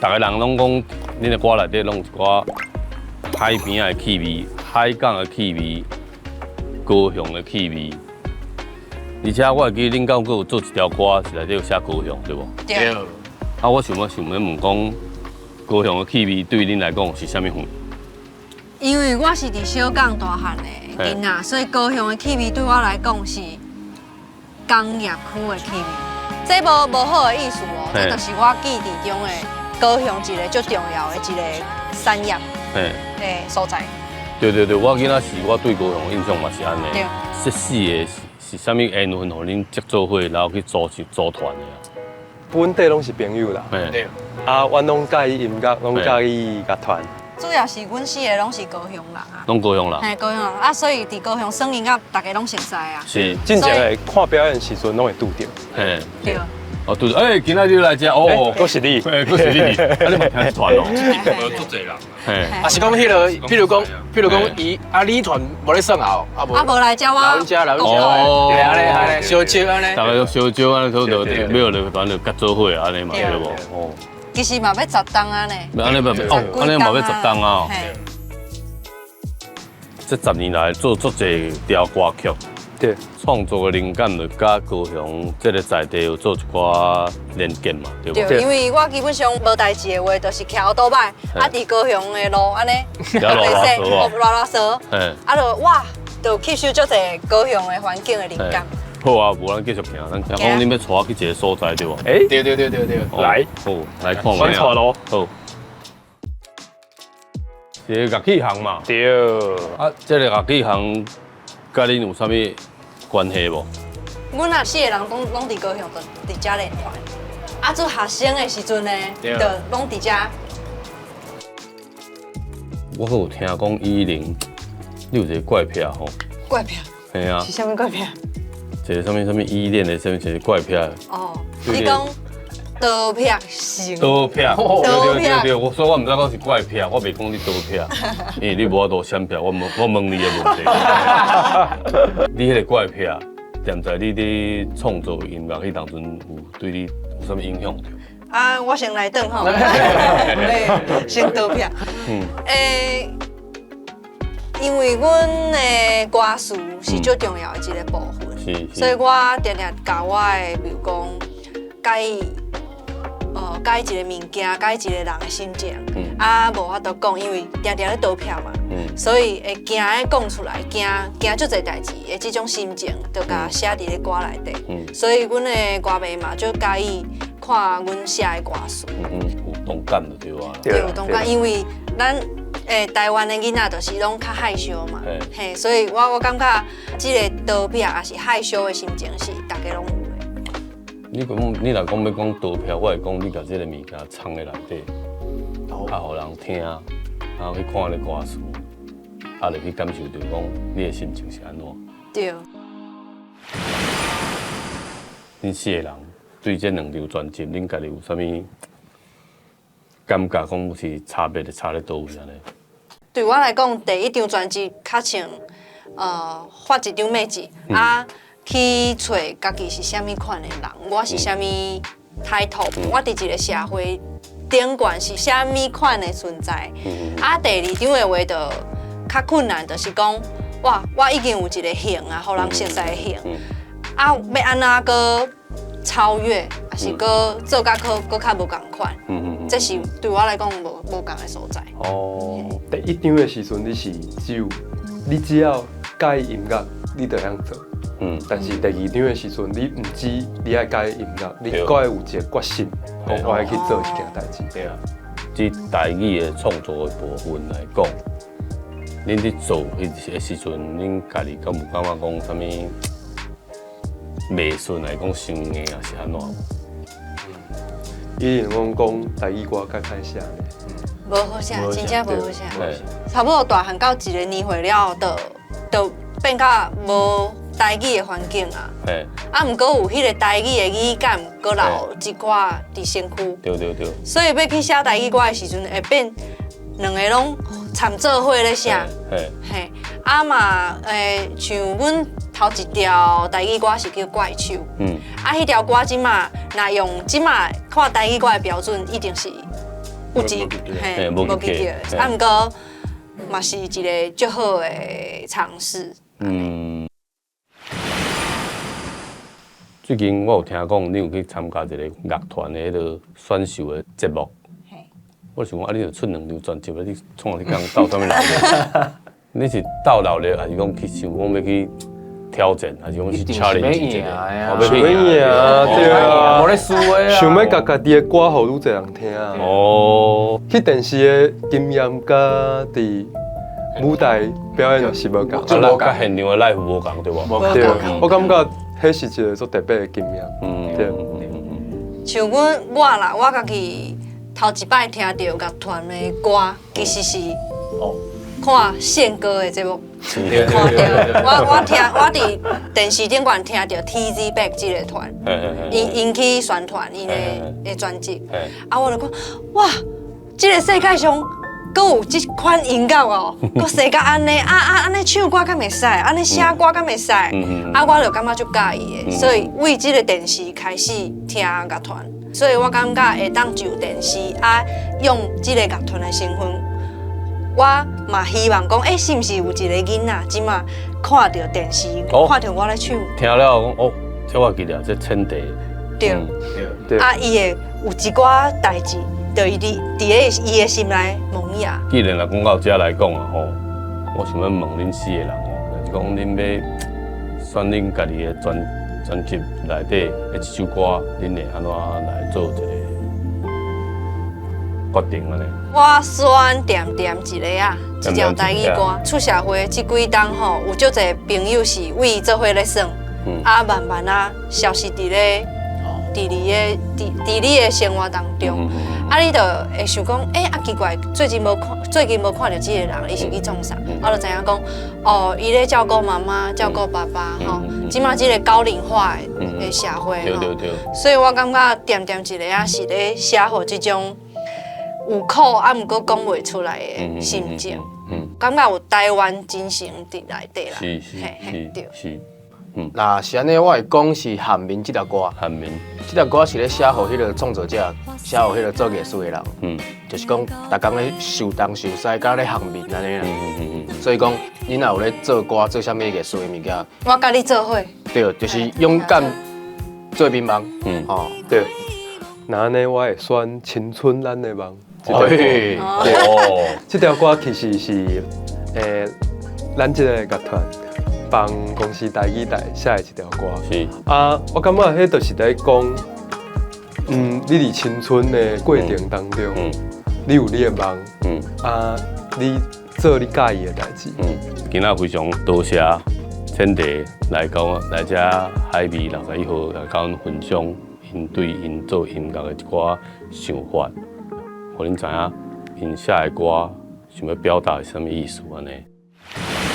逐个人攏講，恁的歌內底攏有一寡海邊仔的氣味、海港的氣味、高雄的氣味。而且我會記恁敢閣有做一條歌是內底有寫高雄，對無？對。啊，我想欲問講，高雄的氣味對恁來講是啥物款？因為我是佇小港大漢的囡仔，所以高雄的氣味對我來講是工業區的氣味。這無好的意思哦，這就是我記憶中的高雄一個足重要的一個產業的所在。對對對，我囡仔時我對高雄的印象嘛是按呢。對。這四個是啥物緣分，予恁接做伙，然後去組組團的啊？本底攏是朋友啦。對。啊，阮攏佮意音樂，攏佮意樂團。主要是阮四個攏是高雄人啊。攏高雄人。嘿，高雄人啊，所以佇高雄耍音樂，大家攏熟似啊。是。進前的看表演時陣攏會拄著。嘿。對。哦，對，欸，今仔日來遮哦，閣是你，欸，閣是你，啊，你嘛聽一團哦，無足濟人。嘿。啊，是講彼個，譬如講，伊啊，你團無咧耍後，啊無。啊，無來遮我。來阮遮，來阮遮。哦。對，按呢按呢，相招按呢。大家都相招按呢，都就尾後就團就結做伙按呢嘛，對無？哦。其實嘛欲十冬啊呢。按呢嘛，哦，按呢嘛欲十冬啊。這10年來做足濟條歌曲，創作的靈感就佮高雄這個在地有做一寡連結嘛，對無？對，因為我基本上無代誌的話，就是騎歐兜擺，啊，佇高雄的路按呢，囉囉嗦，囉囉嗦，啊，就哇，就吸收足濟高雄的環境的靈感。好啊，無咱繼續行，咱聽講恁欲帶我去一個所在對無？欸，對對對對對，來，好，來看覓。阮帶路。好。一個樂器行嘛。對。啊，這個樂器行佮恁有啥物關係無？阮啊四個人攏佇高雄，就佇遮練團。啊，做學生的時陣呢，就攏佇遮。我閣有聽講以玲，你有一個怪癖吼？怪癖？嘿啊。是啥物怪癖？一個啥物啥物依戀的啥物一個怪癖。哦，你講逃避型。逃避，對對對對，我所以我毋知講是怪癖，我袂講你逃避，因為你無法度閃避，我問你的問題。你彼個怪癖，踮在你佇創作音樂彼當陣有對你有啥物影響？啊，我先來轉吼，先逃避。欸，因為阮的歌詞是最重要的一個部分，所以我定定共我的，比如講，佮意一個物件，佮意一個人的心情，啊，無法度講，因為定定咧逃避嘛，所以會驚咧講出來，驚驚足濟代誌的這種心情，就共寫佇咧歌內底。所以阮的歌迷嘛，足佮意看阮寫的歌詞。嗯，有同感就對啊。對，有同感，因為咱台灣的囡仔就是攏較害羞嘛，嘿，所以我感覺這個逃避也是害羞的心情是大家攏有的。你講，你若講欲講逃避，我會講你共這個物件藏佇內底，啊，予人聽，然後去看咧歌詞，啊，就去感受著講你的心情是按怎。對。恁四個人對這兩張專輯，恁家己有啥物感覺？講是差別的差佇佗位按呢？對我來講，第一張專輯較像，發一張麥子，啊，去揣家己是啥物款的人，我是啥物態度，我佇一個社會頂懸是啥物款的存在。啊，第二張的話就較困難，就是講，哇，我已經有一個型啊，予人熟似的型，啊，欲按怎閣超越，抑是閣做甲閣較無仝款？這是對我來講無仝的所在。哦，第一張的時陣，你是只有你只要佮意音樂，你就會曉做。但是第二張的時陣，你毋止你愛佮意音樂，你閣愛有一個決心，講我愛去做一件代誌。對啊。這台語的創作的部分來講，恁佇做彼個時陣，恁家己敢有感覺講啥物袂順來講傷硬，抑是按怎？以前攏講台語歌較歹寫呢。無好寫，真正無好寫。差不多大漢到一個年歲了後，就變甲無台語的環境啊。啊，毋過有彼個台語的語感，閣留一寡佇身軀。對對對。所以欲去寫台語歌的時陣，會變兩个攏摻做伙咧寫。嘿，啊嘛，像阮頭一條台語歌是叫怪手。啊，彼條歌這馬，若用這馬看台語歌的標準，一定是有一嘿，無記得，啊，毋過嘛是一个足好的嘗試。嗯。最近我有聽講，你有去參加一个樂團的彼个選秀的節目。我想講，啊，你著出兩張專輯，你創啥去共鬥啥物鬧熱？你是鬥鬧熱，還是講去想講欲去挑戰，還是講去 challenge 一下？想欲贏啊，對啊，無咧輸的啊。想欲共家己的歌予愈濟人聽啊。去電視的經驗佮佇舞台表演是無仝。啊，佮現場的 live 無仝對無？對，我感覺彼是一个足特別的經驗。對。像阮我啦，我家己頭一擺聽著樂團的歌，其實是看憲哥的節目，看著我聽我佇電視頂懸聽著 Tizzy Bac 這个團，𪜶去宣傳𪜶的專輯，啊，我就講哇，這个世界上閣有這款音樂哦，閣生甲按呢，啊啊按呢唱歌敢會使，按呢寫歌敢會使，啊，我就感覺足佮意的，所以為這个電視開始聽樂團，所以我感覺會當上電視啊，用這个樂團的身份，我嘛希望講，欸，是毋是有一个囡仔，這馬看著電視，看著我咧唱，聽了講哦，這我記得，這千地，對，啊，伊會有一寡代誌，就伊佇佇咧伊的心內萌芽。既然來講到這來講啊吼，我想欲問恁四个人吼，就是講恁欲選恁家己的專輯內底的一首歌，恁會按怎來做一个決定按呢？我選恬恬一个仔，這條台語歌。出社會這幾冬吼，有足濟朋友是為做伙咧耍，啊，慢慢啊消失佇咧佇你的佇佇你的生活當中，啊，你就會想講，欸，啊奇怪，最近無看著這个人，伊是去創啥？我就知影講，哦，伊咧照顧媽媽，照顧爸爸，吼，這馬這个高齡化的社會，吼，所以我感覺恬恬一个仔是咧寫予這種有苦啊，毋過講袂出來的心情，感覺有台灣精神佇內底啦，對。若是按呢，我會講是《韓民》這條歌。韓民。這條歌是咧寫予彼个創作者，寫予彼个做藝術的人。就是講，逐工咧受東受西，佮咧韓民按呢啦。所以講，恁若有咧做歌，做啥物藝術的物件，我佮你做伙。對，就是勇敢做眠夢。吼，對。那按呢，我會選《青春咱的夢》。哦。這條歌其實是，咱這个樂團幫公視台語台寫的一條歌。啊，我感覺彼就是咧講，你佇青春的過程當中，你有你的夢，啊，你做你佮意的代誌。今仔非常多謝千地來到來遮海味61號來共阮分享𪜶對𪜶做音樂的一寡想法，予恁知影𪜶寫的歌想欲表達的是啥物意思按呢。